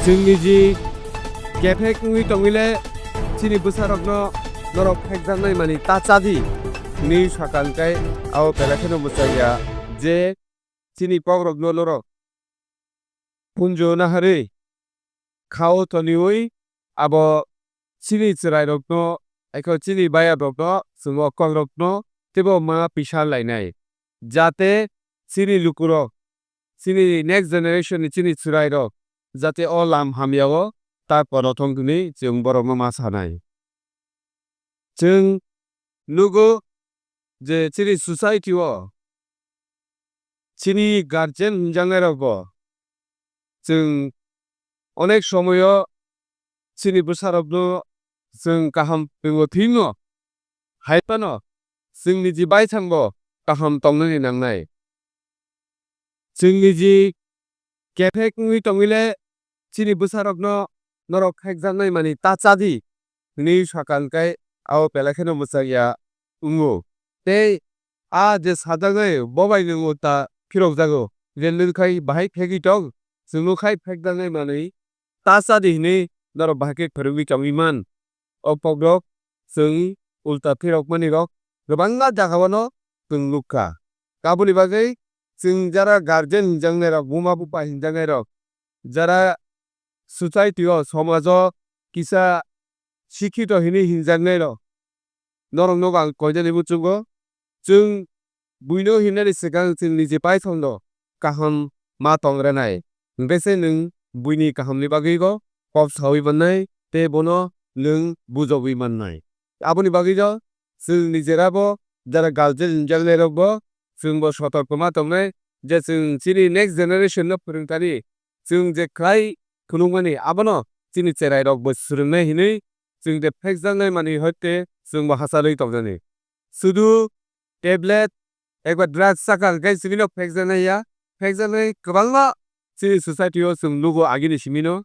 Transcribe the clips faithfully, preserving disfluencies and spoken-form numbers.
Chwng niji kephek wngwi tongwile chini bwsarokno norok phekjaknai mani ta cha di hwnwi sakha, hwnkhe abo belai kheno mwchangya je chini kokrokno norok punjo naharwi kha-o toniwi abo chini chwrairokno, eko chini bayarokno, chwng o kokrokno teibo ma pisa lainai, jate chini lukurok, chini next generation ni chini chwrairok jate o lam hamya o ta kono thong hwnwi chwng borokno ma sanai. Chwng nugo je chini society o chini guardian hwnjaknairokbo chwng onek somoyo chini bwsarokno chwng kaham twingo thwino, hai phano chwng niji baithangbo kaham tongnani nangnai. Chwng niji kephek wngwi tongwile chini bwsarokno norok phekjaknai mani ta cha di hwnwi sakha, hwnkhe abo belai kheno mwchangya wngo. Tei a je sajaknai bo bai nwng ta phirokjago, je nwng khai bahai phegwi tong, chwngno khai phekjaknai manwi ta cha di hwnwi norok bahai khe phwrwngwi tongwi man. O kokrok chwng ulta phirokmani rok kwbangma jagao no chwng nukha. Aboni bagwi chwng jara guardian hinjaknai rok, buma bupa hinjaknai rok, jara society o, somajo kisa sikhito hinwi hinjaknai rok, norokno bo ang koinani muchungo. Chwng buino himnani swkang chwng niji paithakno kaham ma tong rwnai, hwnkhe se nwng buini kahamni bagwibo kok saui mannai tei bono nwng bujogwi mannai. Aboni bagwino chwng nijerabo jara guardian hinjaknairokbo chwngbo sotorko ma tongnai je chwng chini next generation no phwrwngthani, chwng je khlai phunukmani abono chini cherairokbo swrwngnai hinwi chwng je phekjaknai manwi hoite chwngbo hachalwi tongnani. Sudu tablet eba drugs chakha hwnkhe chini no phekjaknai ya, phekjaknai kwbangma chini society o chwng nugo agini simi no.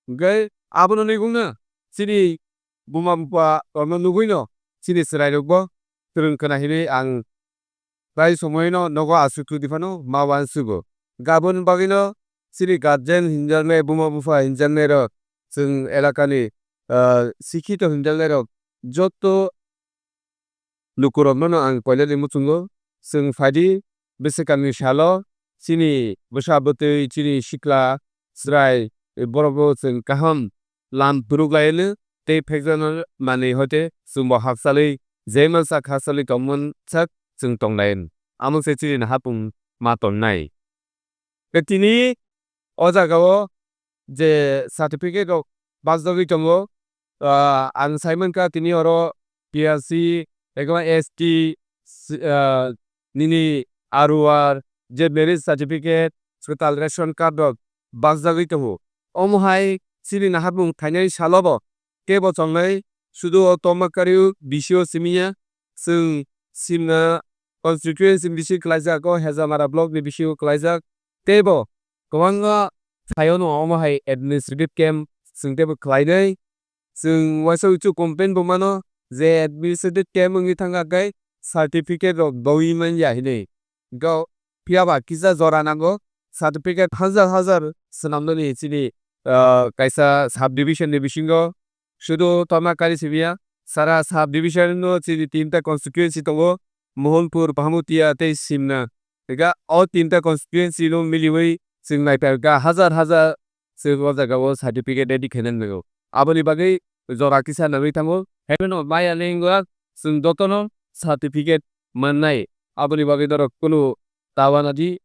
Hwnkhe abono nugwi no chini buma bupa rokno nugwi no chini chwrairokbo kwrwng khna hinwi ang tai somoino nogo aswk twi phano ma uansugo. Aboni bagwino chini guardian hinjaknai, buma bupa hinjaknairok, chwng elakani, ah, sikhito hinjaknairok, joto lukurokno no ang koinani muchungo. Chwng phaidi bwswkangni salo chini bwsa bwtwi, chini sikla chwrai, borokno chwng kaham lam phwrwk lai-anw tei phekjakna manwi hoite chwngbo hakchalwi je mansa khachalwi tongmani sak chwng tonglai-anw. Amo se chini naharmung ma tongnai. Tei tini o jagao je certificate rok bajagwi tongo, ah, ang sai mankha tini oro P R C, ekma S T, s-, ah, nini R O R, je marriage certificate, kwtal ration card rok bajagwi tongo. Omo hai chini naharmung thainai salobo teibo chongnai, sudu o Tomakari bisio simiya, chwng Simna constituency bisi klaijak, o Hejamara block ni bisio klaijak, teibo kwbangma phaio no omo hai administrative camp chwng teibo khlainai. Chwng uaisa uichu complain bo mano je administrative camp wngwi thangkha khe certificate rok doui manya hinwi. Go, phiya ba kisa jora nango certificate hajar hajar swnamnani chini, ah, kaisa sub division ni bisingo. Sudu Tomakari simiya, sara sub division no chini tinta constituency tongo, Mohanpur, Bhamutia tei Simna. Ega o tinta constituency no miliwi chwng naiphaikha hajar hajar chwng o jaga o certificate ready khaina nango. Aboni bagwi jora kisa nangwi thango. Haino maya lengwa chwng jotono certificate mannai. Aboni bagwi norok kunu ta uanadi,